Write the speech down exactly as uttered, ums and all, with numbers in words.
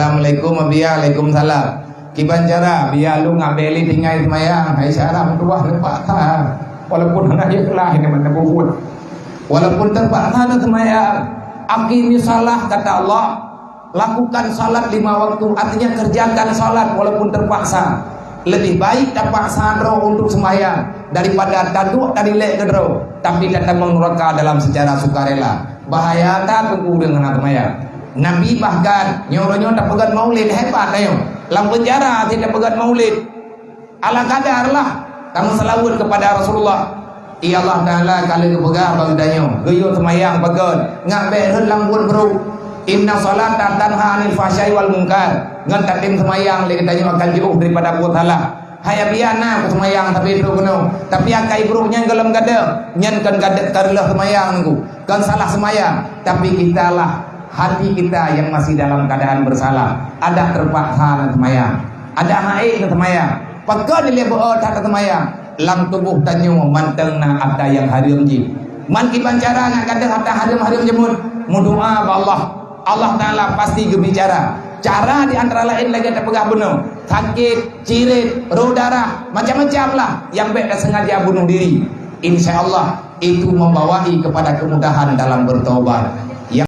Assalamualaikum, Abiya. Waalaikumsalam. Kiban cara, Abiya, lôn ngon Beli tinggai seumayang. Hai, syarat meutuwah nampak that. Walaupun hana jeulaih ini mana bubuet. Walaupun terpaksa na seumayang. Aqimi shalah, kata Allah. Lakukan salat lima waktu, artinya kerjakan salat walaupun terpaksa. Lebih baik terpaksa droe untuk sembahyang daripada taduek tadi lek keudroe, tapi tatamong nuraka dalam secara sukarela. Bahaya that teungku ureuëng hana seumayang. Nabi bahkan nyoe-nyoe tapeugét maulid hebat ayo. Lam penjara si tapeugét maulid. Ala kadar lah. Kamu selawat kepada Rasulullah. Ya Allah Ta'ala, kalau geupeugah bagi tanyoe, geuyue seumayang peugét, ngat bék rhot lam buet brok. Inna salata tanha anil fahsyai wal munkar. Ngon tatem seumayang lé geutanyoe akan jiôh daripada buet salah. Hai Abiya, na ku seumayang tapi trok keunoe. Tapi akai brok nyan golom gadeuh. Nyan kon gadeuh kareuloh seumayang nunggu. Kon salah seumayang. Tapi kita lah, hati kita yang masih dalam keadaan bersalah. Ada terpaksa na seumayang. Ada haid na seumayang. Pakon lé beu that na seumayang. Lam tuboh tanyoe mantong na ata nyang hareuem jih. Man kiban cara ngat gadeuh ata hareuem-hareuem jeuet. Meudoa bak Allah. Allah Ta'ala pasti geubicara. Cara di antara lain lagée tapeugah bunoe, sakét, cirit, roh darah, macam-macam lah nyang bék tasengaja bunuh diri. Insya Allah, itu membawai kepada kemudahan dalam bertobat.